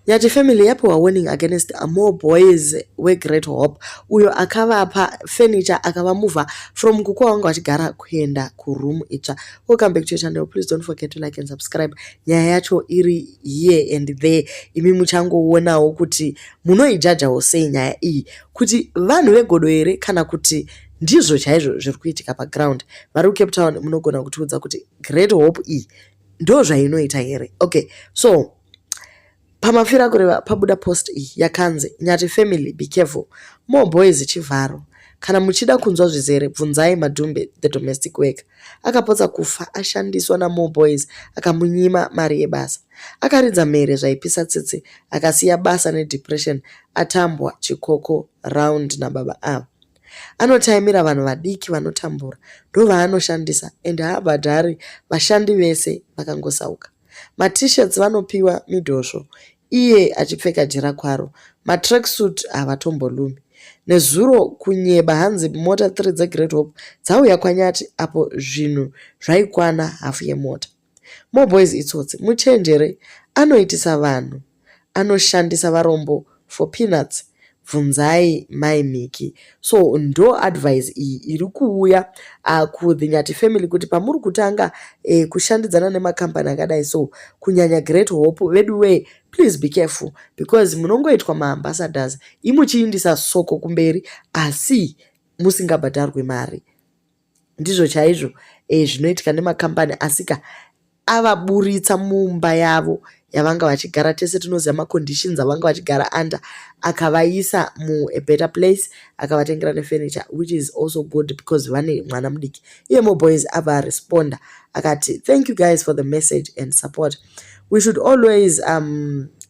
Nyati family yapiwa warning against more boys weGreat Hope uyo akavapa furniture, akavamuvha from kukwa vanga vachigara kuenda kuroom itsva. Welcome back to your channel. Please don't forget to like and subscribe. Nyaya yacho iri here and there. Imi muchangoonawo kuti munoijajawo sei nyaya iyi, kuti vanhu vegodo here kana kuti ndizvo chaizvo zviri kuitika paground. Vari kuCape Town, munogona kutiudza kuti Great Hope iyi ndo zvainoita here? Okay, so pamafira kureva pabuda post iyi yakanzi, "Nyati family, be careful, More Boys Chivharo. Kana muchida kunzwa zvizere, bvunzai Madhumbe, the domestic worker. Akapotsa kufa ashandiswa naMore Boys. Akamunyima mari yebasa, akaridza mhere zvaipisa tsitsi, akasiya basa nedepression. Atambwa chikoko round nababa ava. Anotaimira vanhu vadiki vanotambura, ndovaanoshandisa, ende haabhadhari vashandi vese vakangosauka. Matishets vanopiwa midhosvo, iye achipfeka jira kwaro. Matracksuit havatombolumi. Nezuro kunyeba hanzi mota 3 dzeGreat Hope dzauya kwaNyati, apo zvinhu zvaikwana hafu yemota. More Boys itsotsi, muchenjere. Anoitisa vanhu, anoshandisa varombo for peanuts. Bvunzai Mai Miki." So ndo advice iyi iri kuuya kuThe Nyati family, kuti pamuri kutanga kushandidzana nemakambani akadai so, kunyanya Great Hope, vedu wee, please be careful, because munongoitwa maambassadors imuchiindisa soko kumberi asi musingabhadharwi mari. Ndizvo chaizvo zvinoitika nemakambani asika avaburitsa mumba yavo yavanga vachigara. Tese tinoziva maconditions avanga vachigara under. Akavaisa mua better place, akavatengera nefurniture, which is also good because vane mwana mudiki. Iye Moboys abva aresponda akati, "Thank you guys for the message and support. We should always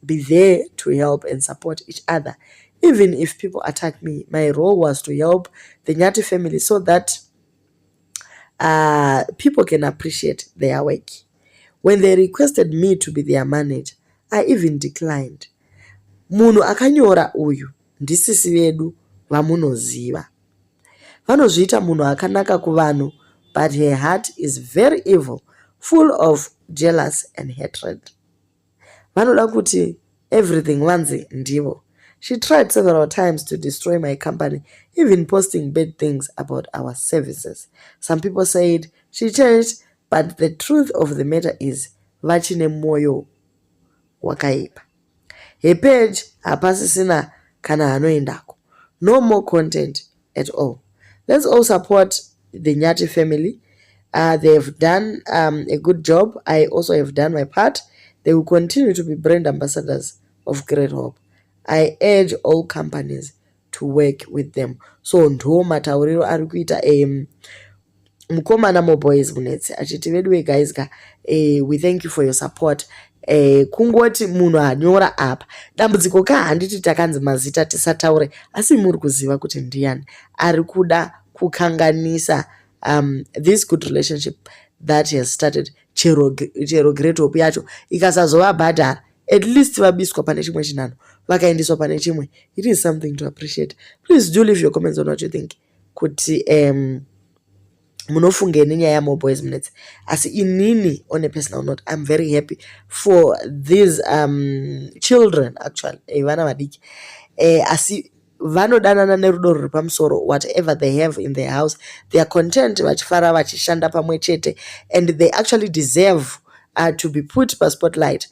be there to help and support each other. Even if people attack me, my role was to help the Nyati family so that people can appreciate their work. When they requested me to be their manager, I even declined. Munhu akanyora uyu ndisisi vedu vamunoziva. Vanozviita munhu akanaka kuvanhu, but her heart is very evil, full of jealous and hatred. Vanoda kuti everything vanzi ndivo. She tried several times to destroy my company, even posting bad things about our services. Some people said she changed, but the truth of the matter is vachine mwoyo wakaipa. Her page hapasisina kana anoendako. No more content at all. Let's all support the Nyati family. They have done a good job. I also have done my part. They will continue to be brand ambassadors of Great Hope. I urge all companies to work with them." So ndo matauriro ari kuita mukomana Moboys Munetsi, achiti, "Vedu guys ka, we thank you for your support." Kungoti munhu anyora apa, dambudziko ka, handiti takanzi mazita tisataure, asi muri kuziva kuti ndiani ari kuda kukanganisa this good relationship that has started. Chero Great Hope yacho ikasazovabhadhara, at least vabiswa pane chimwe chinhanho, vakaendeswa pane chimwe. It is something to appreciate. Please do leave your comments on what you think, kuti munofungei nenyaya yaMoboys Munetsi. Asi inini, on a personal note, I'm very happy for these children actually, vana vadiki, asi vanodanana nerudo ruri pamusoro. Whatever they have in their house, they are content, vachifara, vachishanda pamwe chete, and they actually deserve to be put paspotlight,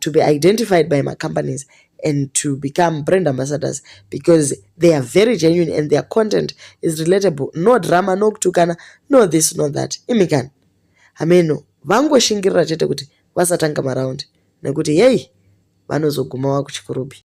to be identified by macompanies and to become brand ambassadors, because they are very genuine and their content is relatable. No drama, no kutukana, no this, no that. Imikani hameno, vangoshingirira chete kuti vasatanga maraundi, nekuti yei, vanozoguma vakuChikurubi.